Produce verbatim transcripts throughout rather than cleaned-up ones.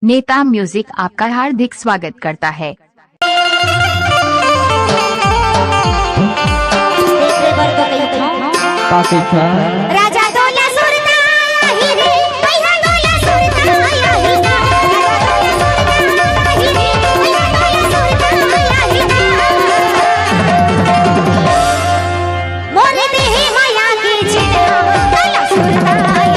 नेता म्यूजिक आपका हार्दिक स्वागत करता है। देखे बर तो कहिथों। का कहिथों? राजा तोला सुरता आही रे, भैया तोला सुरता आही रे। राजा तोला सुरता आही रे, भैया तोला सुरता आही रे। मोर देहे माया के छेदा, तोला सुरता आही रे।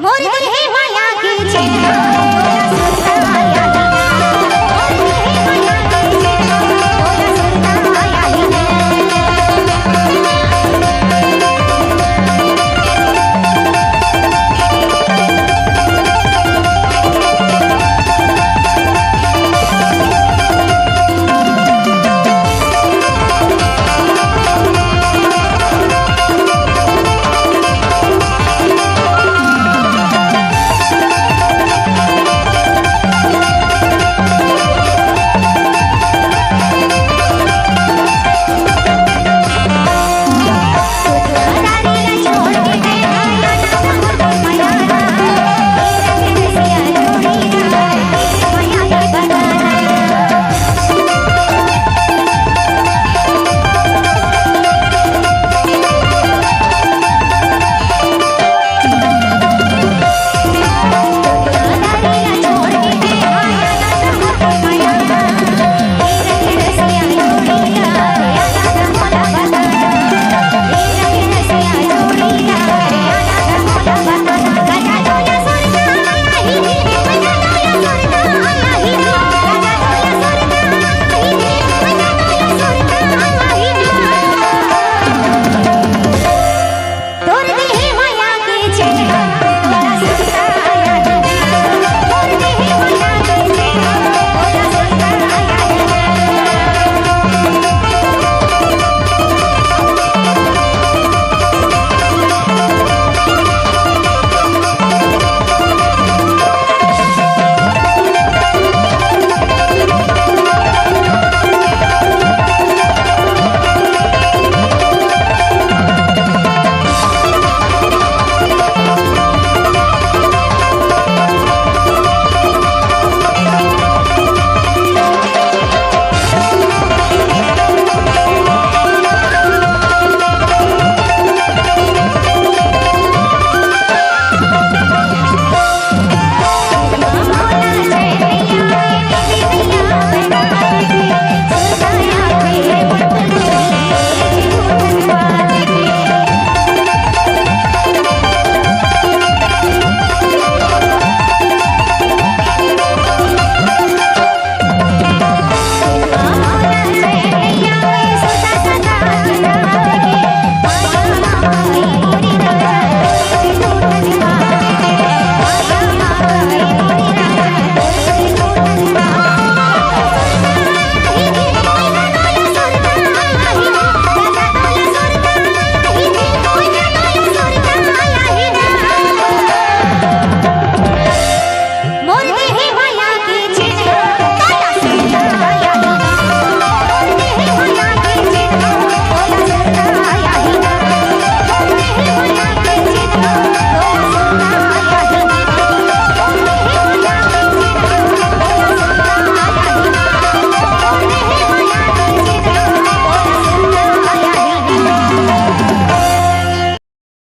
मोर देहे माया के छेदा, तोला सुरता आही रे।